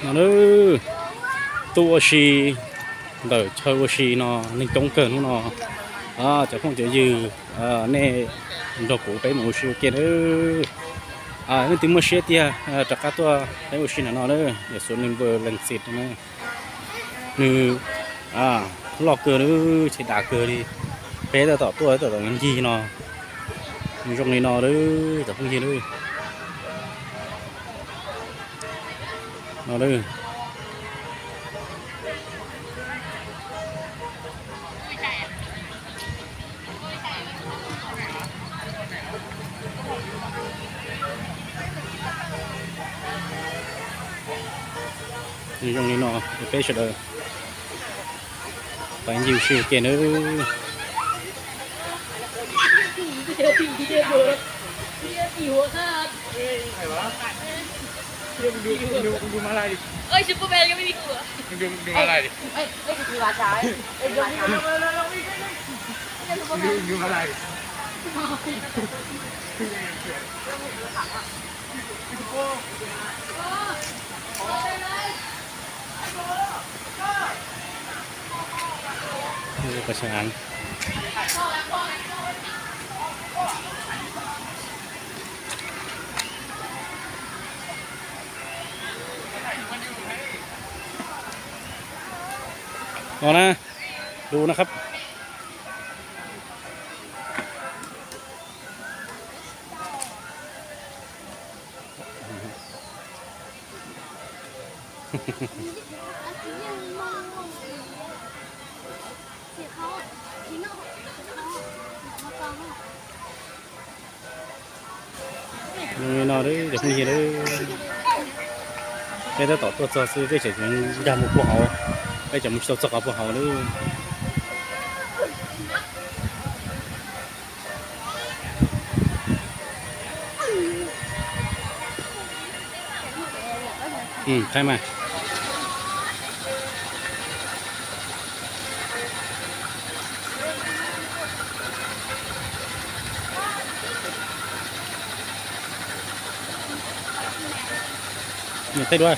No na, tuaj ua si ntawm chaw ua si no neeg coob kawg hnub no. Cov phooj cov ywg, nej nrog kuv peb mus ua si ua ke na. Leej twg muaj siab tiag rov qab tuaj peb ua si ntawm no na, yog Suav Nws Npawg Lees Xis no. Nws loj kawg na, ces dav kawg li. Peb tab tom tuaj tab tom ncig no, nws zoo li no lawm cov phooj ywg. No lawm. Nws zoo li no, peb sawv daws pais ncig ua si ua ke nawb. No na, du no khab. Zoo li no cov phooj ywg, peb tab tom tuaj txog xwb peb tseem nkag mus puag hauv, peb tseem mus tsis tau txog qhov puag hauv li. Qhaib mas. Niam tej dua.